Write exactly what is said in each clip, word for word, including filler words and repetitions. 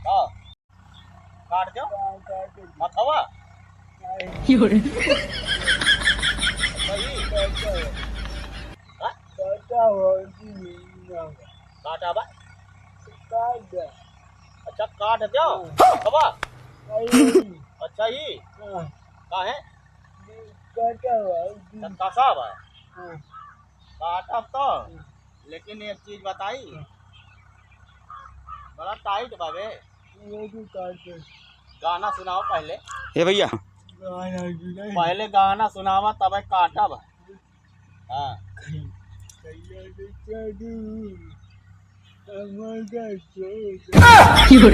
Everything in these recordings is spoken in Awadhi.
हाँ? काट दो। मथवा। सही। हाँ? काटा बा। अच्छा, काट दो। हाँ। मथवा। अच्छा ही। हाँ। काहे? काटा बा। अच्छा, कसा बा? हाँ। काटब तो। हाँ। लेकिन एक चीज बताई, हाँ। बड़ा टाइट बाबे। ये भी काट दे। गाना सुनाओ पहले। ए भैया। गाना सुनाई। पहले गाना सुनावा, तबे काटब। हाँ। कैया रे चढ़ू, हमर छोड़।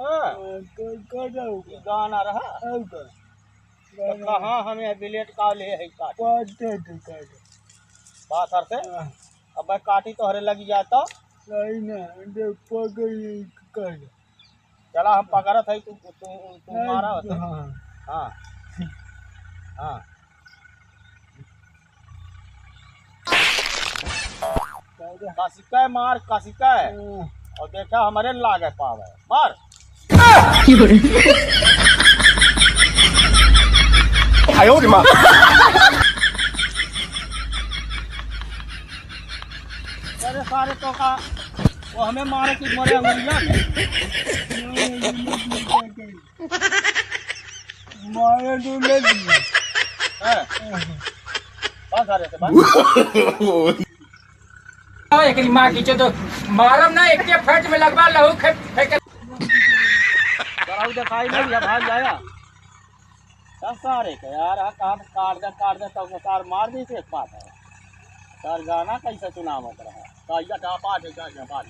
हाँ। हाँ, तो गाना होगा। गाना रहा। और का? तो कहाँ हमें बिलेट का ले है काट? काट दे, काट दे। बात हर से? हाँ। अब मैं काटी तोहरे लगी जाता। नहीं ना, दे पकड़ कर। चला, हम पकड़त है, तू, तू, तू नहीं, मारा होता। हाँ। हाँ। हाँ। कसिके मार, कसिके। हाँ। और देखा, हमरे लागे पावे। मार। आयो रे माँ। अरे सारे तो का, वो हमें मारे कि मरे अंगुलिया में। मारे तो ले लिए। हाँ। बस आ रहे थे, बस। ओ, एकरी माँ की चोद, मारम ना, एक के फट में लगवा लहू, खे-, फेंके। जरा उधर खाई नहीं, या भाग जाया। सब सारे के यार, हाँ, कहाँ से काट दे, काट दे, तब सार मार दी से एक बात है। सर गाना कैसे सुनावत रहा? तो या डापा दे, जा, जा, बात।